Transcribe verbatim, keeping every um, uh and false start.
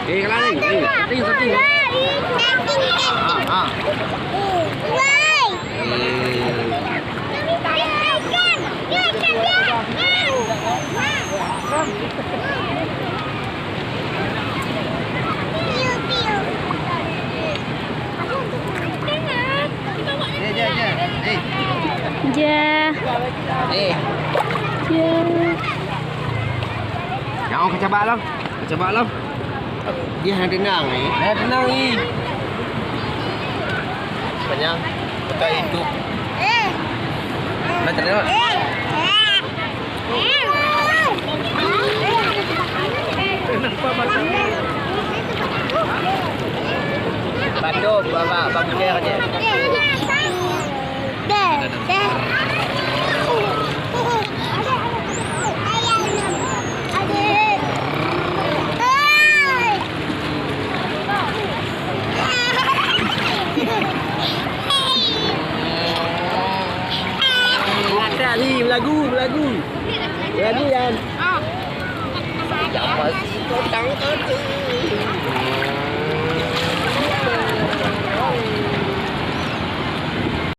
Eh, kalah ni. Eh, setting, setting. Ah, ah. Eh. Ja. Eh. Ja. Nyang keucabak lom. Keucabak lom. Dia hana teunang ni. Hana teunang ni. Panyang. Buka hidup. Hana teunang. Batuk, babak, babak, babak. Bukan ni, belagu, belagu. Belagu, Yan. Siapa sih kau tangkap tu?